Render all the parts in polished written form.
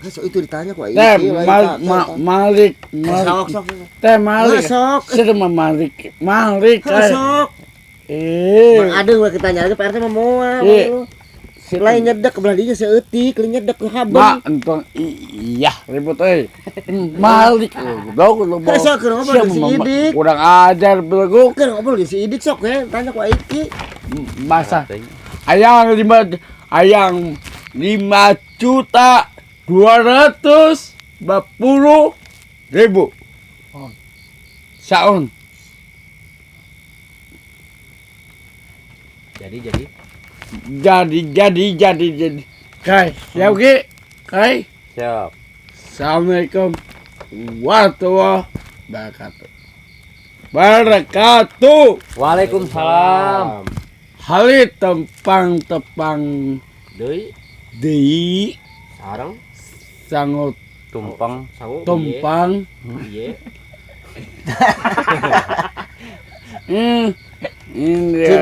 Teh Sok itu ditanya ku teh Malik. Sok sok. Teh Malik. Sok. Sudah Malik. Malik. Sok. Eh. Mang Adeng we ditanya lagi Pak RT mah moal. Lain nyedek ke belah dinya seeutik, lain nyedek ke haben. Mak entong iya ribut euy. Malik goblok lu. Sok keur ngobrol jeung si Idik. Kurang ajar beleguk. Keur ngobrol jeung si Idik sok we, tanya ku Iki. Masa ayang 5.240.000. Saun. Jadi. Jadi. Kai, siap Ki? Kai. Siap. Assalamualaikum warahmatullahi wabarakatuh. Barakatuh. Waalaikumsalam. Hali tempang-tepang deui deui sareng sangut tumpang sangu tumpang ieu. Cing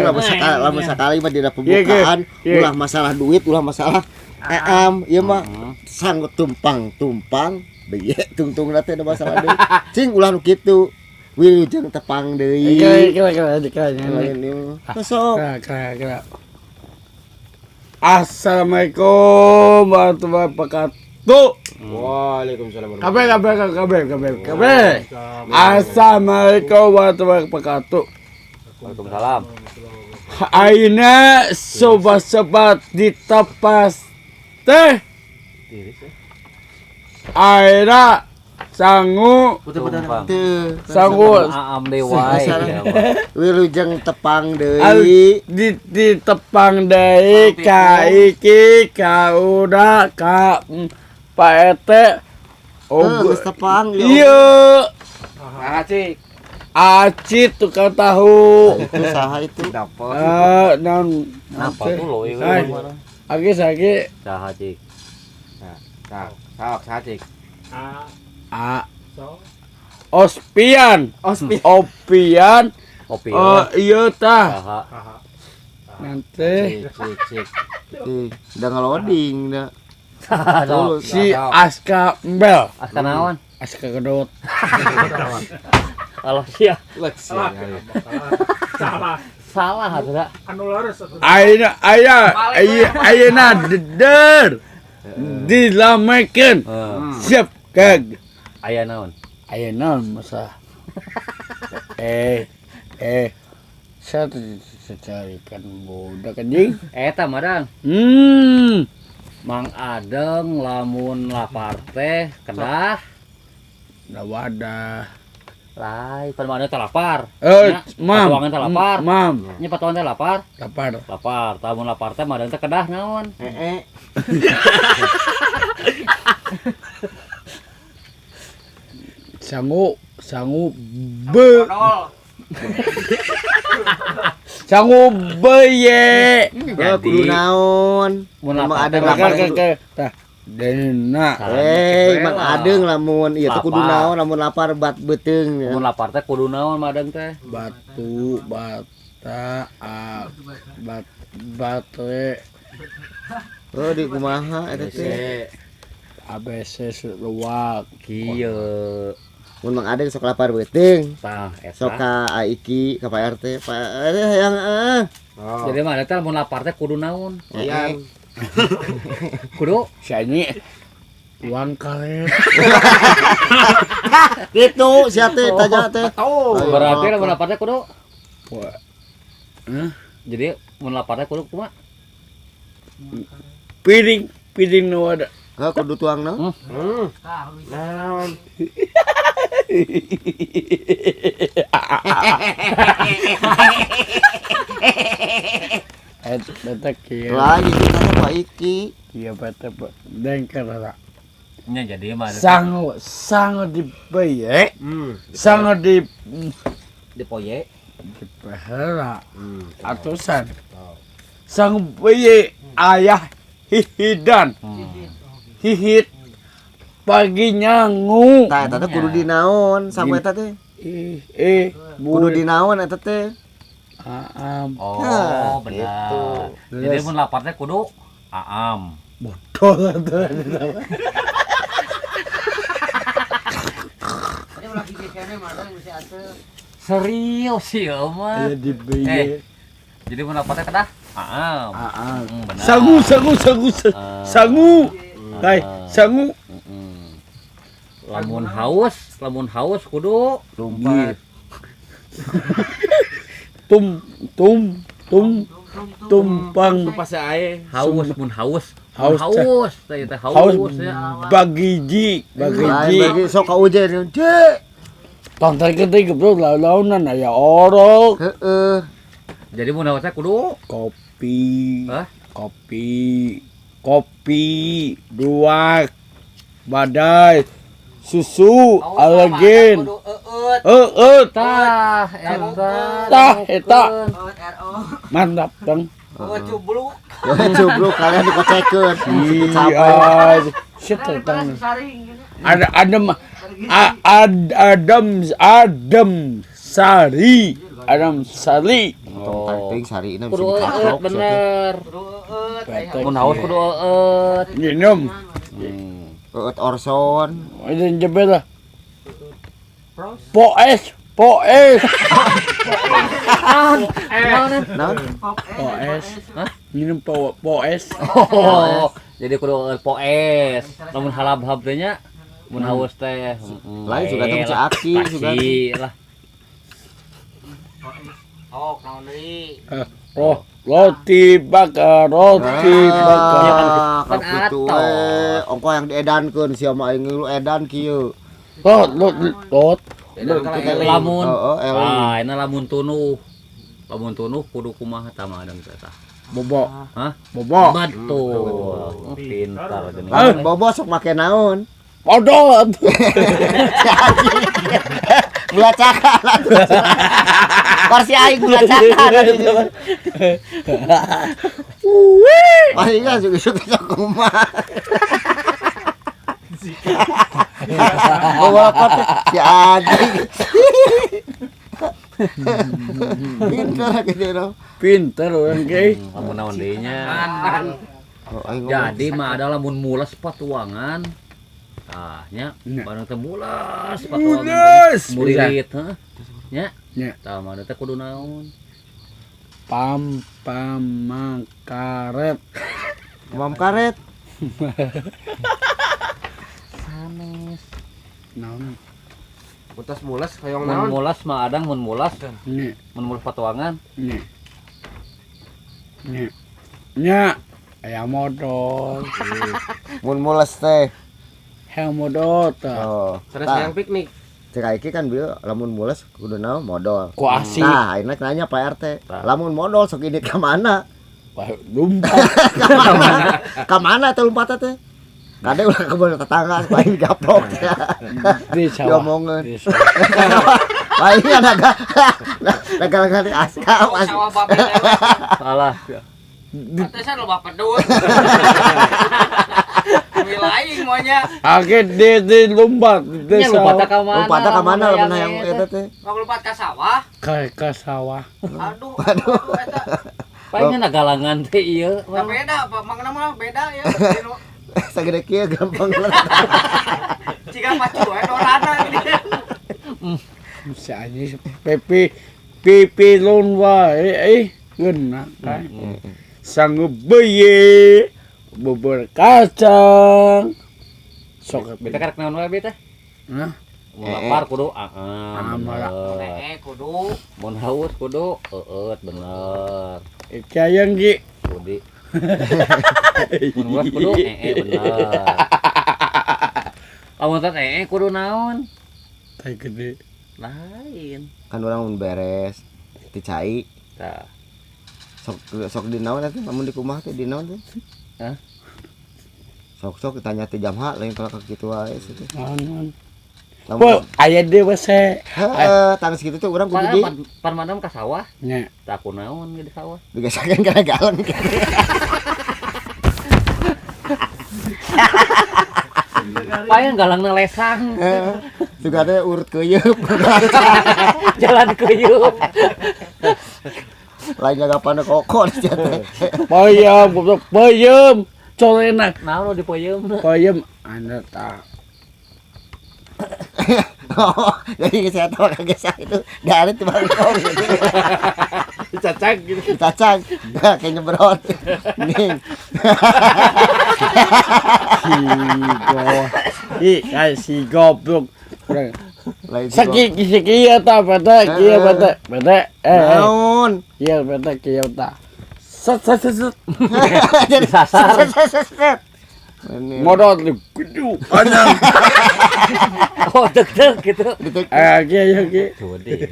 lamun sakali mah dina pembukaan ulah masalah duit, ulah masalah eam, ieu mah sanggup tumpang-tumpang beye tungtungna teh da masalah deui. Cing ulah nu kitu. Wilujeng tepang deui. Kira. Sok. Kira. Assalamualaikum warahmatullahi wabarakatuh. Waalaikumsalam. Kabeh. Assalamualaikum warahmatullahi wabarakatuh. Waalaikumsalam. Aina sobat-sobat di tepas teh. Aina sangu sangu aam deui. Wilujeng tepang deui. Di tepang deui ka iki ka uda ka Pak Ete. Oh, geus tepang. Ieu. Acik. Acit tukang tahu. Itu saha itu? Naon? Napa tuh lo ieu? Agi sagi. Saha cik? Nah, sok saha cik? A. Ospian. Opian. Oh, iya tah. Nanti. Cik. Udah ngeloading dah. Si Aska Mbel. Aska naon? Aska gedot. Kalau sia. Salah. Salah atuh. Anu leres atuh. Ayeuna deder. Dilamekeun. Siap kag. Aya naon? Aya naon masa? Saya carikan budak anjing. Eta madang. Mang Adeng lamun lapar teh kedah wadah. Lai, pan mana teh lapar. Mam. Patuangan teh lapar. Mam. Nya patuangan teh lapar. Lapar. Lapar. Lamun lapar teh madang teh kedah naon? Heeh. Sangu be. Sangu beye. Kudu naon? Mun Mang Adeng lapar tah. Dena. Mang Adeng lamun ieu teh kudu naon lamun lapar bat beuteung. Mun lapar teh kudu naon Mang Adeng teh? Batu, bata, bat, batre. Oh, di kumaha eta teh? ABC luwak kieu. Mun Mang Adeng sok lapar beuteung. Tah eta. Sok ka Aiki, ka Pak RT, Pak yang Jadi Mang Adeng teh lamun lapar teh kudu naon? Iya. Kudu si anjing uang karet. Gitu sia teh tanya teh. Berarti lamun lapar teh kudu. Hah? Jadi mun lapar teh kudu kumaha? Piring nu ada. Heuh kudu tuang naon? Naon? Eta kieu. Lagi kita Pak Iki. Kieu bete dengker lah. Nya jadi mah sangu di beye. Sangu di poye. Di pehera. Atusan. Sangu beye ayah hihidan. Hihit pagi nyangu. Tah eta teh kudu dinaon sangu eta teh? Kudu dinaon eta teh? Aam. Oh, benar. Jadi mun lapar teh kudu aam. Bodoh atuh. Serius sih mah. Aya di BY. Jadi mun apa teh kedah? Aam. Aam. Benar. Sangu sangu sangu sangu. Hai, sangu. Lamun haus kudu Lompat. Tum tum tum tumpang Pas ae. haus mun haus. Haus, haus teh teh haus ya. Bagiji, bagiji. Bagi sok ka ujen. Cek. Tong teh goblok laun-launan aya orok. Heeh. Jadi mun haus teh kudu kopi. Hah? Kopi. Kopi dua badai susu alergen. Eueut. Tah eta. Tah eta. Mantap, Bang. Cubluk. Cubluk kalian dikocekeun. Iya. Shit, tang. Ada Adam Adam Adam Sari. Adam Sari. Oh, sari ini kudu eueut bener. Mun haus kudu eueut. Minum. Eueut orson. Ini jebel lah. Poes, poes. Naon? Poes. Hah? Minum poes. Oh, jadi kudu poes. Lamun halab-hab teh nya, mun haus teh. Lain juga tuh si Aki juga. Lah. Oh, naon deui? Oh, roti bakar, roti bakar. Kan kitu we, ongko yang diedankeun sia mah aing lu edan kieu. Rot, rot, rot. Lamun. Ah, ini lamun tunuh. Lamun tunuh kudu kumaha tah mah adang teh tah. Bobo. Hah? Bobo. Betul. Pintar geuning. Bobo sok make naon? Bodoh. Gula cakan. Kursi aing gula cakan. Paling kan suka-suka sok kumaha. Bawa kotak si anjing. Pintar gitu loh. Pintar orang ge. Lamun naon deui nya. Jadi mah ada lamun mules patuangan. Tah nya, barang teh mules patuangan. Mulirit heuh. Nya. Tah mah teh kudu naon? Pam pam karet. Pam karet. Sanes. Naon? Mutas mules hoyong naon? Mun mules mah adang mun mules. Mun mules patuangan. Nya. Nya. Nya. Aya modol. Mun mules teh. Hayang modol tah. Oh. Sanes hayang piknik. Cek iki kan bieu lamun mules kudu naon modol. Ku asik. Nah, ayeuna nanya Pak RT. Lamun modol sok indit ka mana? Lumpat. Ka mana? Ka mana teh lompatna teh? Kade ulah kebun tetangga paling gaplok ya. Di sawah. Diomongeun. Paling ada naga di aska. Sawah babe dewek. Salah. Pantesan loba pedut. Wilayah monya. Ake di lompat di sawah. Lompat ka mana lamun hayang eta teh? Mau lompat ka sawah? Ka sawah. Aduh, aduh eta. Paling galangan teh ieu. Beda, mangna mah beda ya. Sagede kieu gampang lah. Jika pacu we dorana gini. Si anjing pipi pipi lon wae eh geuna kan. Sanggup beuye bubur kacang. Sok beta karek naon wae beta? Hah? Mun lapar kudu aam. Kudu mun haus kudu eueut bener. Kayang gi. Budi. Mun mules kudu bener. Lamun teh kudu naon? Tai gede. Lain. Kan urang mun beres ti cai. Tah. Sok sok di naon teh lamun di kumaha teh di naon teh? Hah? Sok-sok ditanya ti jamha lain kalau ka kitu wae situ. Naon? Wah, aya deui we. Heeh, tang segitu tuh urang kudu di pan madam ka sawah. Nya. Tah kunaon ge di sawah? Digesakeun kana galon. Paling galangna lesang. Suka teh urut keuyeup. Jalan keuyeup. Lain jagapan kokon sia teh. Peuyeum, goblok peuyeum. Colena. Naon nu dipoyeum? Poyem anda tak. Oh, jadi saya tahu kaget saya itu dari tiba tiba Dicacang gitu. Dicacang, kayak nyebrot. Nih. Si go. Ih, kayak si goblok. Seki seki eta bete kieu bete bete eh. Naon? Kieu bete kieu ta. Set set set set. Jadi Disasar. Set set set. Modal gede panjang. Oh, deg-deg gitu. Eh, kieu kieu. Gede.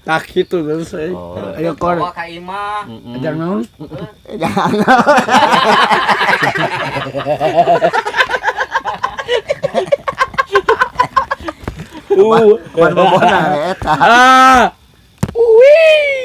Tak gitu terus. Ayo kor. Bawa ka imah. Ajang naon? Jangan. Ban bobona eta. Ah. Wih.